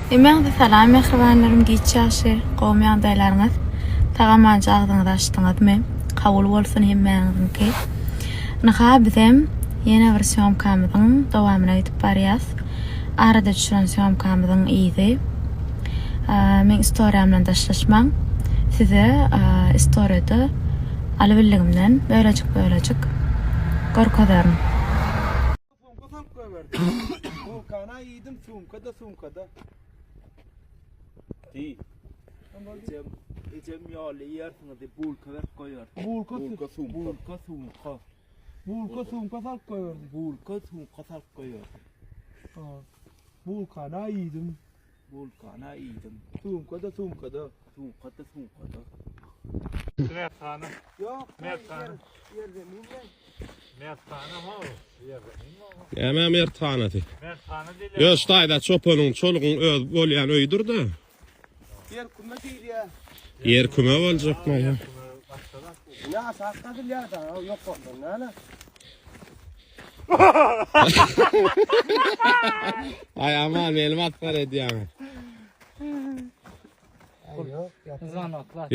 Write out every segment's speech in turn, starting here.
Hemmäňize salam mähribanlarym giç ýagşy gowmy ýagdaýlaryňyz sag-amanja agzyňyzy açdyňyzmy kabul bolsun hemmäňiziňki ynha bizem ýene bir sýomkamyzyň dowamyna gidip barýas arada düşüren sýomkamyzyň yzy meň istoriýamdan daşlaşmaň size istoriýada alybildigimden bölejik bölejik görkezerin. Sumka salyp goýberdi. Sumkana iýdim, sumka-da sumkada. Diý. Ejem, ejem ýoly iýersiňiz diýip bulka berip goýberdi. Bulka, Bulka sumka. Bulka sumka. Bulka sumka salyp goýberdi. Bulka sumka salyp goýberdi. Ha. Bulkana iýdim. Bulkana iýdim. Sumka-da sumkada. Sumka-da sumkada. Merthana. Ýok. Merthana. Ýerzemin. Merthana how? Ýerzemin. Näme merthanasy? Merthana diýilýär. Ýo, şu taýda çopanyň, çolugyň öz bolýan öýüdir-de. Ýer küme diýilýär. Ýer küme boljakmy? ýa? Ine aşak gazylýar-da, ýokardan näme? Aý aman meni masgara edýäň.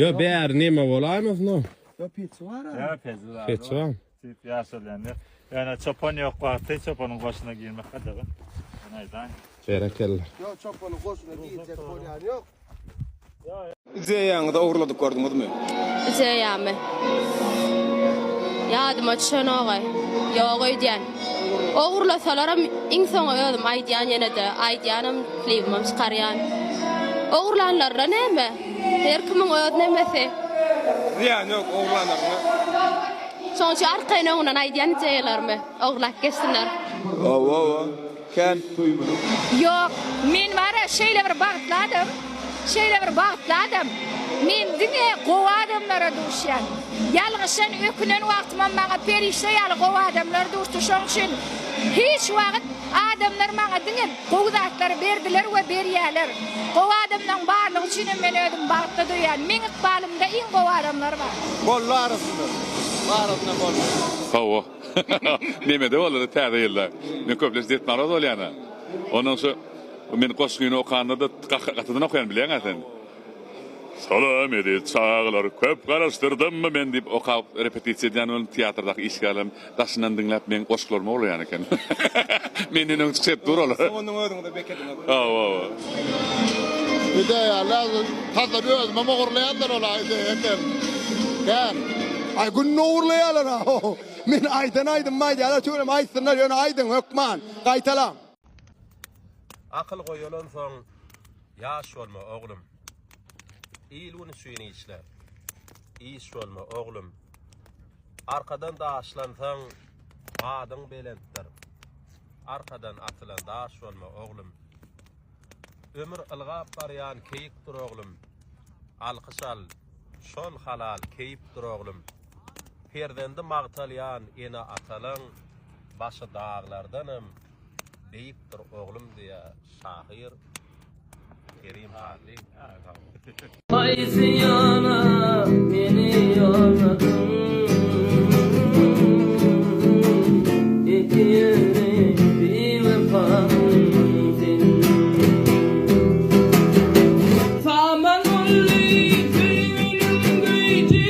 Ýo bäri neme bolaýmasyn o? Ýo peçi bar. Ýa peçi bar. Peçi bar. Diýip ýaşalýan ýer. Ýöne çopan ýok wagty çopanyň goşuna girmek gadagan. Men aýdaýyn. Berekella. Ýo çopanyň goşuna girjek bolýan ýok. Ideýaňyzy ogurladyk gördüňizmi? Ideýamy? Ýadyma düşenok-aý. Ýok öýdýän. Ogurlasalaram iň soňy özüm aýdýan ýene-de. Aýdýanam, klibimem çykarýan. Ogurlanlaryna näme? Her kimiň öz nemesi. Zyýany ýok ogurlanlaryna. Şoň üçin arkaýyn öňünden aýdýan ideýalarymy. Ogurlap geçsinler. Hawa hawa. Kän. Ýok, men bar-a şeýle bir bagtly adam, şeýle bir bagtly adam. Men diňe gowy adamlara duşýan. Ýalňyşan, ökünen wagtymam maňa perişde ýaly gowy adamlar duşdy. Şoň üçin hiç wagt adamlar maňa diňe gowy zatlary berdiler we berýärler. Gowy adamlaryň barlygy üçinem men özümi bagtly duýýan. Meň ykbalymda iň gowy adamlar bar. Boldy arasynda. Arasynda boldy. Hawa. Nemede boldy täze ýylda. Men köplenç Ded Moroz bolýan-a. Ondan şu men goşgyny okanda-da gatydan okaýan bilýäň-ä sen. Salam eziz çagalar, köp garaşdyrdymmy men diýip okap repetisiýa edýän welin teatrdaky işgärlerim daşyndan diňläp meň goşgularymy ogurlaýan eken. Menden öň çykyş edip dur olar. Soňundan özüňize bekediňiz. Hawa, hawa. Ideýalar tasdan özümem ogurlaýandyr ola ideýa eken. Kän. Aý günde ogurlaýarlar-a. Men aýdan aýdymymy aýdýarlar, tüweleme aýtsynlar, ýöne aýdyň hökman, gaýtalaň. Akyl goýalansoň ýaş bolma oglum. Il-gün üçin işle. Iş bolma oglum. Arkadan daşlansaň adyň belentdir. Arkadan atylan daş bolma oglum. Ömür ylgap barýan keýikdir oglum. Alkyş al, şol halal keýpdir oglum. Perzendi magtalýan ene-atalaň başy daglardanam beýikdir oglum diýýär şahyr Kerim Hally. Haýsy ýana meni ýolladyň Ikiýüzli biwepamyň sen Saman boldy söýginiň güýji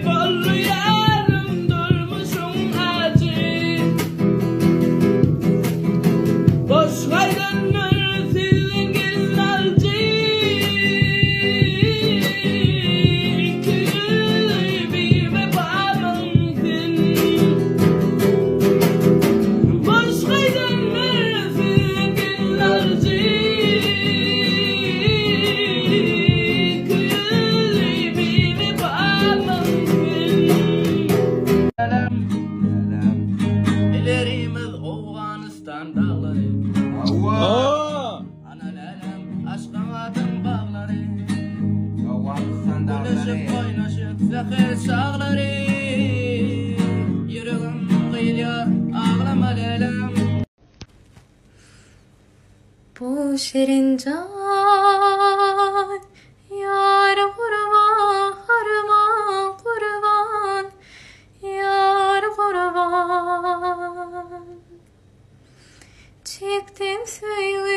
Boldy ýarym durmuşyň ajy Boş gaýdandyr sizden gelnaljy Ikiýüzli biwepamyň sen Boş gaýdandyr sizden gelnaljy Ikiýüzli biwepamyň sen. Ilerimiz Owganystan daglary. Ana lälem Aşgabadyň baglary. Owganystan daglary. Gülüşip oýnaşyp säher çaglary. Ýüregim gyýylýar aglama lälem. Bu şirin jan ýar gurban harman gurban ýar gurban. Çekdim söýgi.